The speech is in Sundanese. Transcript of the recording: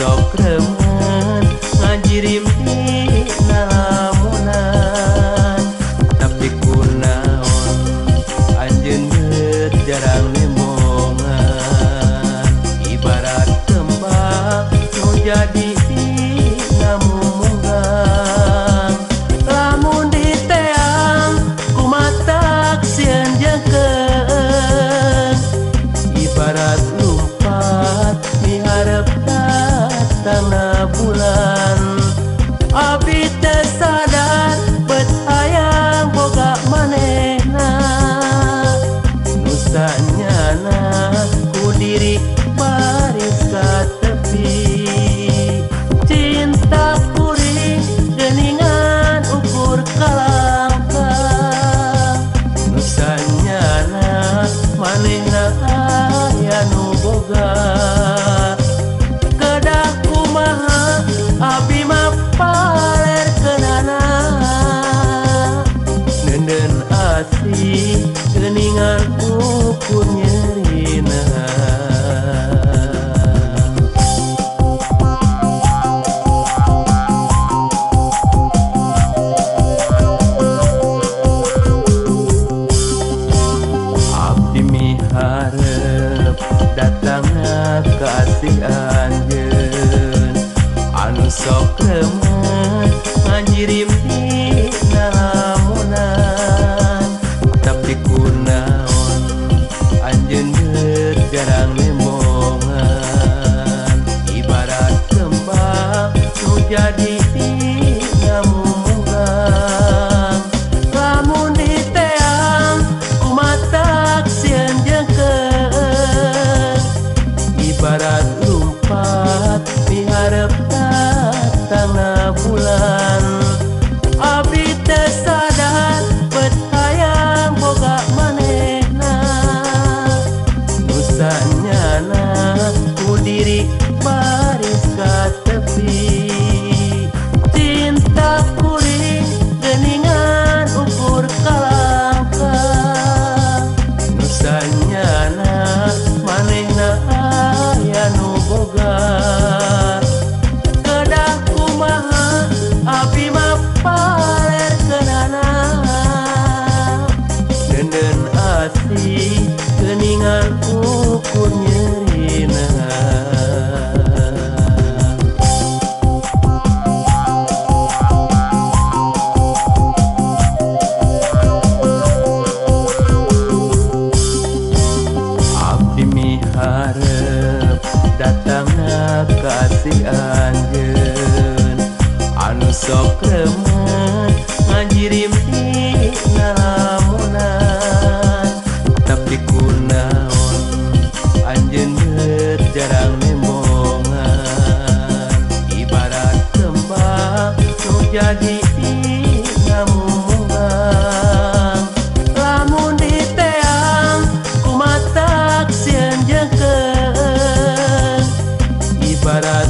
sok remen ngajirim dina lamunan. Tapi kunaon anjeun geus jarang nembongan, ibarat kembang nu jadi dina mumunggang. Lamun diteang kumatak sieun jengkeung, ibarat lumpat miharep datangna bulan. Abdi teu sadar bet hayang boga manehna, nu sanyana ku diri baris ka tepi. Cinta kuring geuningan ukur kalangkah, nu sanyana manehna aya nu boga. Kedah kumaha abi mah paler keunana, neundeun asih geuningan ukur nyerina. Abdi miharep datangna kasih anjeun, anu sok remen ngajirim dina lamunan. Tapi kunaon anjeun geus jarang nembongan, ibarat kembang nu jadi dina mumunggang. Lamun diteang kumatak sieun jengkeung, ibarat lumpat miharep datangna bulan. Abdi teu sadar bet hayang boga manehna, nu sanyana ku diri baris ka tepi. Cinta kuring geuningan ukur kalangkah, nu sanyana manehna aya nu boga. Kedah kumaha abi mah paler keunana, neundeun asih geuningan ukur nyerina. Abdi miharep datangna kasih anjeun, anu sok remen ngajirim dina lamunan. Tapi kunaon anjeun geus jarang nembongan, ibarat kembang nu jadi dina mumunggang. Lamun diteang kumatak sieun jengkeung, ibarat